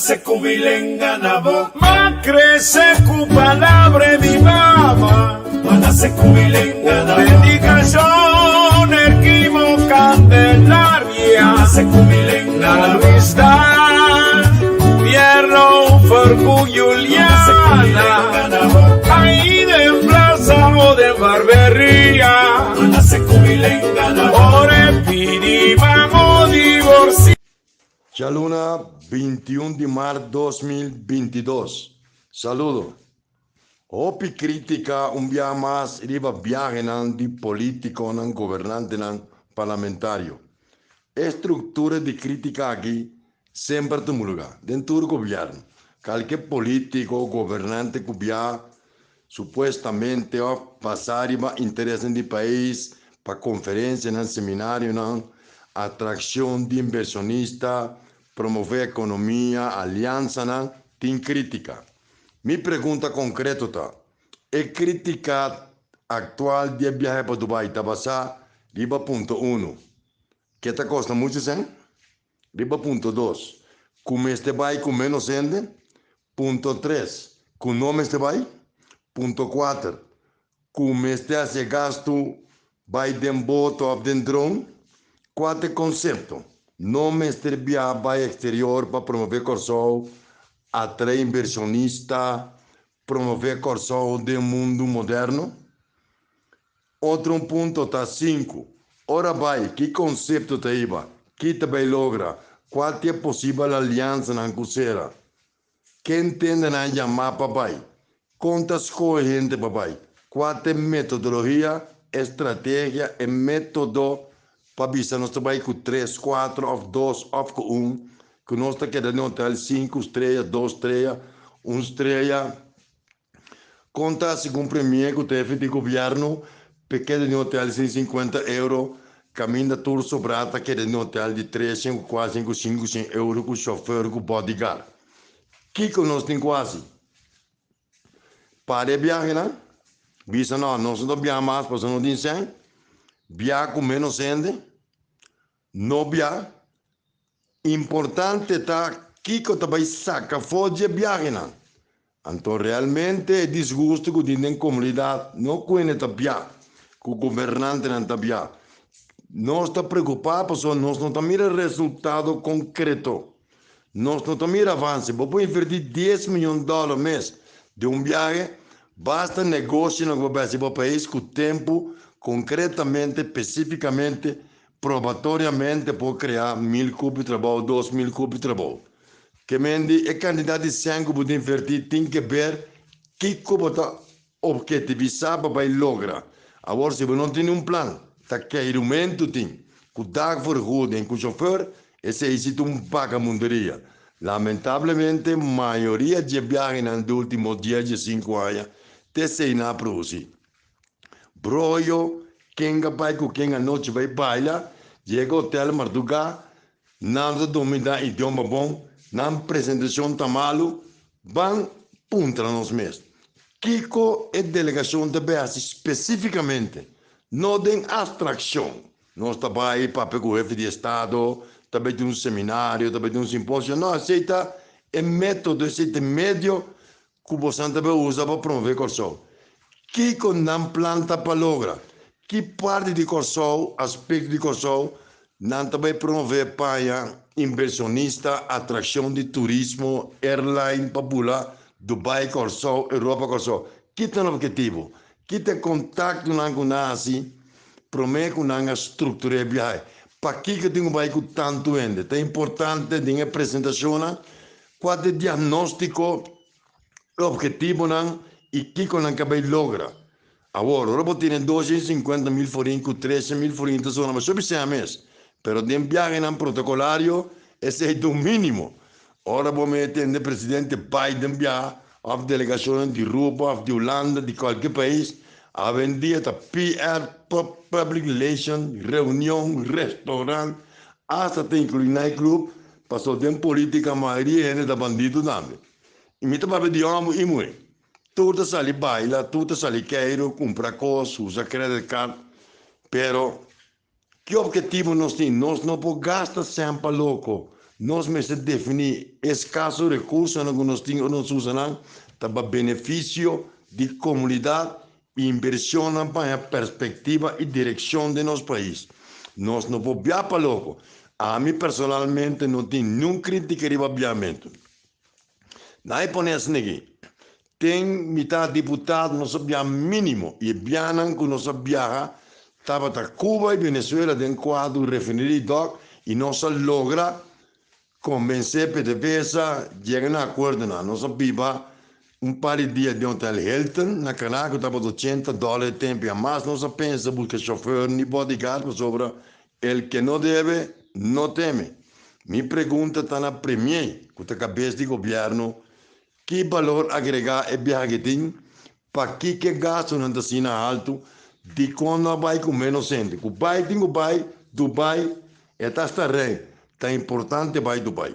Se ku mi lenga na bo. M'a krese ku palabra e mi mama. M'a nase ku mi lenga na bo. Dedikashon Erquimo Candelaria. M'a nase ku mi lenga na bo. Luis Dan, Pierro Fercu Juliana. Ahí den plaza o den barberia. M'a nase ku mi lenga na bo. Ora e pidi mamo divorcia. Djaluna 21 di mart 2022. Saludo. Hopi kritika un biaha mas riba biahenan di politikonan, gobernantenan, parlamentario. E struktura di kritika aki semper ta tuma lugá den tur gobièrnu. Kalke politiko, gobernante ku biaha supuestamente òf basá riba interesnan di pais pa konferensianan, seminarionan, atrakshon di invershonista, promové ekonomia, aliansanan, tin krítika. Mi pregunta konkreto ta, e krítika aktual di e biahe pa Dubai ta basá riba punto unu, ke ta kosta muchu sèn? Riba punto dos, ku mester bai ku ménos hende. Punto tres, ku no mester bai. Punto kuater, ku mester hasi e gastu bai den boto òf den dron. Kua ta e konsepto? No mester biaha bai eksterior pa promové Kòrsou, atraé invershonista, promové Kòrsou den mundu moderno? Otro un punto ta sinku. Ora bai, ki konsepto ta hiba? Ki ta bai logra? Kua ta e posibel aliansanan ku sera? Ken tende nan yamá pa bai? Kon ta skohe hende pa bai? Kua ta e metodologia, e strategia, e método pa bisa nos ta bai ku tres, kuater òf dos òf ku un, ku nos ta keda den hotel sinku strea, dos strea, un strea? Kon ta segun premier ku ta hefe di gobièrnu p'e keda den hotel 150 euro kaminda tur sobrá ta keda den hotel di 300 ku 400 ku 500 euro ku shòfer ku bodyguard? Kiko nos tin ku hasi? Para e biahenan? Bisa no, nos no ta biaha mas pasobra no tin sèn. Biaha ku ménos hende? No bia. Importante ta kiko ta bai saka for dje biahenan. Anto realmente e disgusto ku tin den komunidat no ku hende ta bia, ku gobernantenan ta bia. Nos ta preokupá pasobra nos no ta mira resultado konkreto. Nos no ta mira avanse. Bo por invertí dies miyon dòler mes den un biahe, basta negoshinan ku bo bai hasi bo pais ku tempu konkretamente, spesífikamente Probatoriamente por krea mil kup di trabou, 2000 kup di trabou. Ke men di e kantidat di sèn ku bo ta invertí tin ke ber kiko bo ta opgetivisá pa bai logra. Awor si bo no tin un plan, ta keirumentu tin ku dagvergoeding ku shofèr, esei si ta un bagamunderia. Lamentablemente mayoria dje biahenan di último dies, diesinku aña ta esei nan a produsí. Broyo, ken a bai ku ken anochi bai baila, yega hotel mardugá, nan ta dominá idioma bon, nan presentashon ta malu, ban puntra nos mes, kiko e delegashon ta bai hasi spesífikamente, no den abstrakshon, nos ta bai papia ku hefe di estado, ta bai tin un seminario, ta bai tin un simposio, no, esei ta e método, esei ta e medio ku bosan ta bai usa pa promové Kòrsou? Kiko nan plan ta pa logra? Ki parti di Kòrsou, aspekto di Kòrsou, nan ta bai promové pa haña invershonista, atrakshon di turismo, airline pa bula Dubai Kòrsou, Europa Kòrsou? Ki ta nan objetivo? Ki ta e kontaktonan ku nan hasi promé ku nan a strukturá e biahe? Pakiko tin ku bai ku tantu hende? Ta importante den e presentashonnan Kua ta e diagnóstiko, e ophetivonan i kiko nan ka bai logra? Awor, ora bo tene 250.000 forin ku 13.000 forin ta sona masha bisea mes, pero den biahenan protokolario esei ta un mínimo. Ora bo mei tende presidente Biden biaha òf delegashonnan di Ruba òf di Hulanda, di kualke pais, awendia ta PR, public relation, reunion, restaurant, asta ta inkluí nightclub, Paso den politica mayoria hende ta bandido tambe. Y mi ta papia di homber y muhe. Tur ta sali baila, tur ta sali keiro, cumpra cos, usa credit card. Pero ki objetivo nos tin? Nos no por gasta semper loco. Nos mester definí eskaso rekursonan ku nos tin ora nos usa nan ta pa benefisio di komunidat i invershonnan pa haña perspektiva i direkshon den nos pais. Nos no por bia pa loko. Ami personalmente no tin niun krítika riba biamentu. Nan e pone asina aki. Ten mitad diputado nos a biaha mínimo i e biahanan ku nos a biaha tabata Cuba i Venezuela den kuadro refineria i dòk i nos a logra konvensé PDVSA yega na akuerdonan. Nos a biba un par di dia den hotel Hilton na Caracas ku tabata ochenta dòler e tempu i hamas nos a pensa buska shofèr ni bodyguard pasobra el ke no debe no teme. Mi pregunta ta na premier ku ta kabes di gobièrnu. Ki balor agregá e biahe tin? Pakiko e gastunan ta asina haltu? Dikon no a bai ku ménos hende? Ku bai tin ku bai Dubai, e ta asta rei. Ta importante bai Dubai.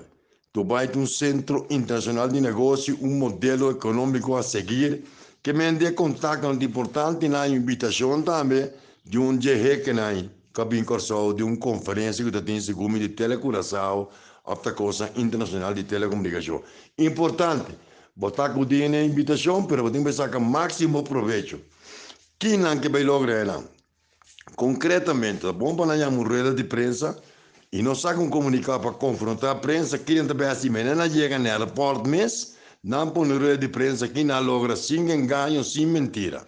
Dubai ta un sentro internashonal di negoshi, un modelo ekonómiko a seguir. Ke men di e kontaktonan ta importante nan invitashon tambe di un dje hekenan ku a bin Kòrsou di un konferensia ku ta tin segun mi di Tele Curaçao òf ta kosnan internashonal di telekomunikashon. Importante, bo ta akudí na e invitashon pero bo tin ku saka máksimo probecho. Kinan ke bai logra enan? Konkretamente, ta bon pa nan yama un rueda di prensa i no saka un komunikado pa konfrontá prensa kinan ta bai hasi. Menen nan yega na airport mes, nan pone rueda di prensa kinan a logra sin engaño, sin mentira.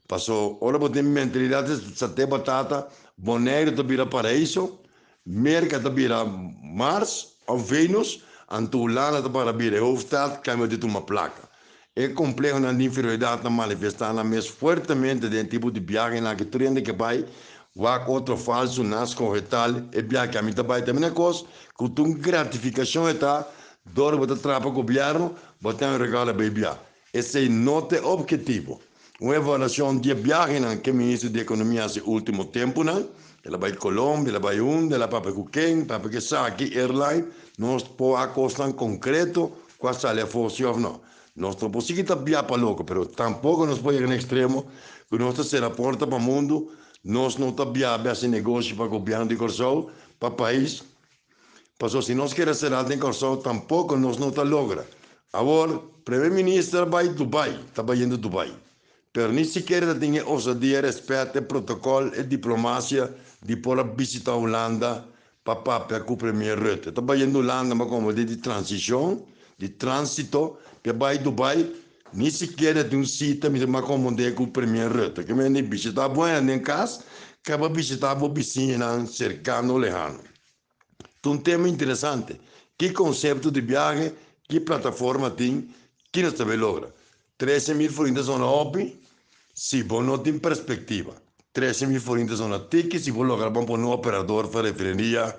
Paso ora bo tin mentalidad di saté batata, Boneiru ta bira paraiso, Merka ta bira Mars of Venus, anto Hulanda ta para bira e hoofdstad kambio di tuma plaka. E komplehonan di inferioridad ta manifestá nan mes fuertemente den e tipo di biahenan aki. Tur hende ke bai wak otro falsu, nan skohe tal, e biahe ami ta bai ta mira kos ku ta un gratifikashon e ta, dor bo ta traha pa gobièrnu, bo ta un regalo bai biaha. Esei no ta e obhetivo. Un evaluashon di e biahenan ku e minister di Ekonomia hasi último tempunan, el a bai Colombia, el a bai unda, el a papia ku ken, papia ku esaki, airline, nos por a kosnan konkreto ku a sali afó si òf no. Nos no por sigui ta bia pa loko, pero tampoko nos por yega na ekstremo ku nos ta sera porta pa mundu, nos no ta bia bia hasi negoshi pa gobièrnu di Kòrsou, pa pais. Pasobra si nos kere sera den Kòrsou tampoko nos no ta logra. Awor, Primer Minister a bai Dubai, ta bayendo Dubai. Pero ni sikiera ta tin e osadia, rèspèt, e protokòl, e diplomasia di por a bishita Hulanda pa papia ku Premier Rutte. Ta bayendo Hulanda ma komo di transishon, di transito, pa e bai Dubai, ni sikiera tin un sita mi ta ma komondé ku Premier Rutte. Ke mende bishita bo hende den kas, kaba bishita bo bisiñanan serkano o lehano. Ta un tema interesante. Ki konsepto di biahe, ki plataforma tin, ki nos ta bay logra? 13.000 florin ta zona hopi si bo no tin perspektiva. 13.000 florin ta zona tiki si bo logra bon pone un operador pa refineria,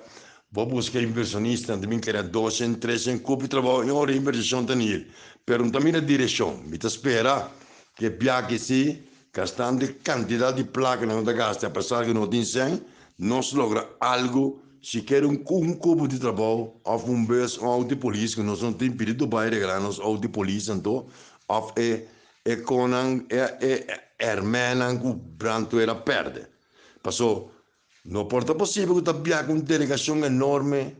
bo buska invershonistanan ta bin krea 200, 300 kupi trabou i ora invershon ta nir. Pero no ta mira direkshon. Mi ta spera ku e biahe si gastando e kantidat di plaka nan ta gasta apesar ku no tin sèn, Nos logra algu, sikiera un un kubo di trabou òf un bus, un outo di polis ku nos no tin pidi Dubai regalá nos outo di polis anto òf e e konan e e hèrmènnan ku brandweer a pèrdè. Paso no por ta posibel ku ta biaha ku un delegashon enorme.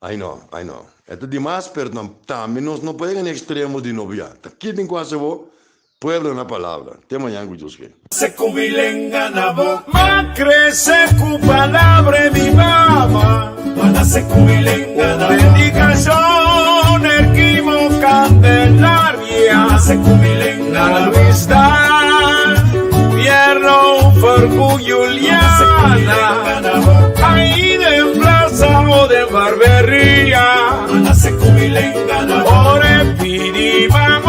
Ai no, ai no. E ta dimas, pero tambe nos no por yega na extremo di no bia. Ta ki tin cu haci bo? Pueblo na palabra. Te mañan cu Dios ke. Se ku mi lenga na bo. M'a krese ku palabra di mi mama. M'a nase ku mi lenga na bo. Dedikashon Erquimo Candelaria. M'a nase ku mi lenga na bo. Luis Dan Fierro Fergu Juliana. Ahí den plaza o den barberia. Ore pidi.